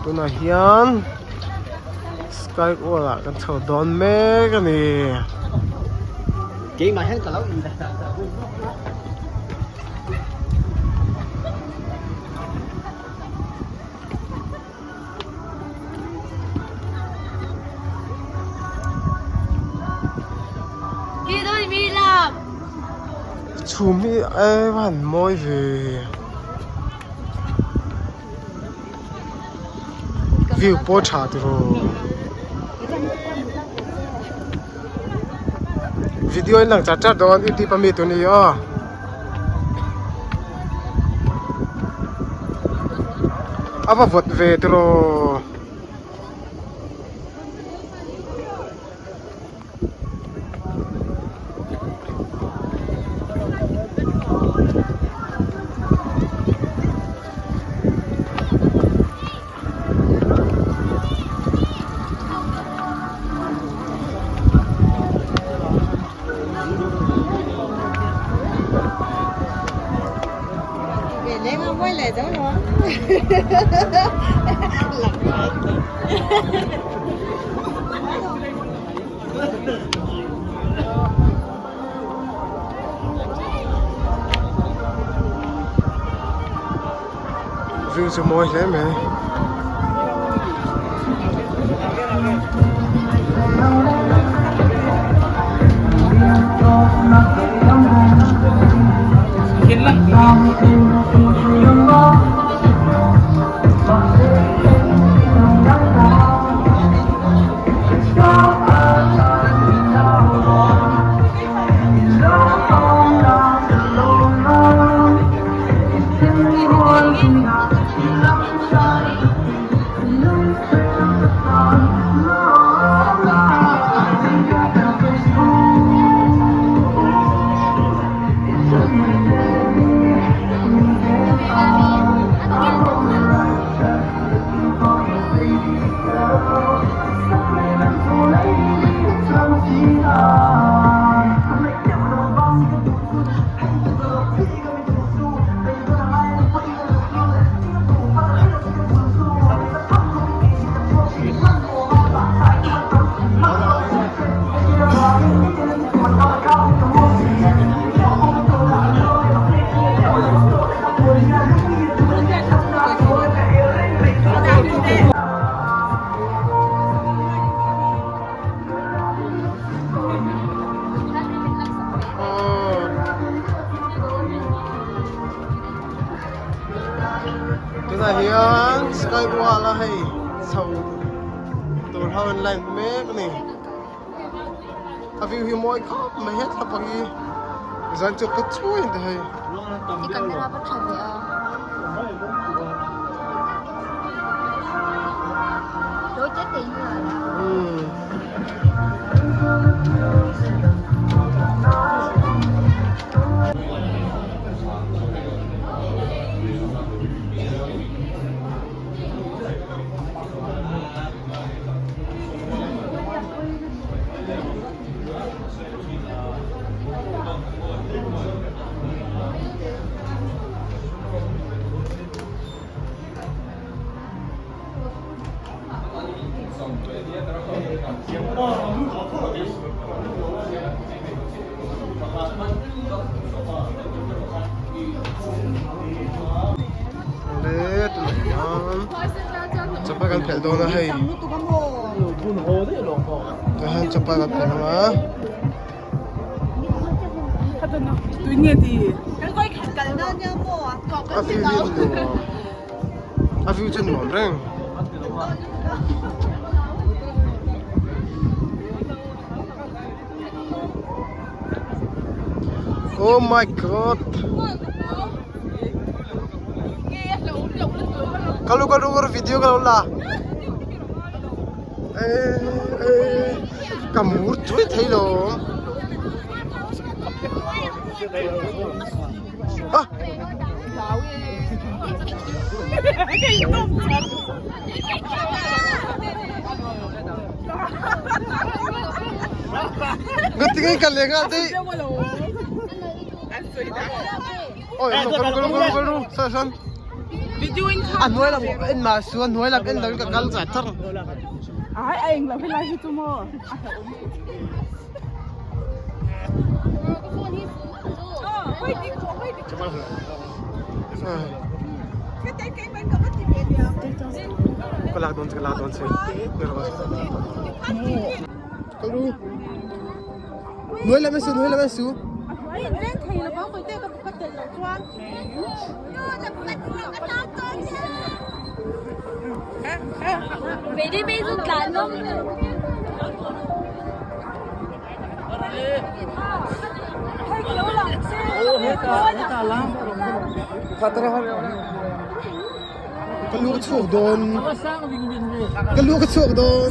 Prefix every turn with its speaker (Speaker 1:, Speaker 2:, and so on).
Speaker 1: Tunah hian sky wall ah kan chho dawn mek a ni. Chhum hi e va han mawi ve view pawh tha tiraw video in lang chat chat dawn youtube ami tur ni aw. A va vawt ve tiraw. View chu mawi hle mai. Tunah hian sky wall a hei chho tur ho an line mek a ni a view hi mawi khawp mai he thlap ang hi zan chu ka chhuai ang te hei. Le tunah hian chawhmeh kan phelh dawn a hei tah hian chawhmeh kan phelh ang a. A view hi nuam a view chu nuam reng. Oh my god. Kalu kalu kalu video kalu la. Eh eh ka mur chui thei lo. Ah. Ngati ngai kan le ngal dei. Oi, kalu kalu kalu kalu. San san. A hnuai lam en mah su a hnuai lam en lo in ka kal char char. Ka lak dawn che ka lak dawn che. Kal ru. Hnuai lam en su hnuai lam en su. Ka lu ka chhuak dawn. Ka lu ka chhuak dawn.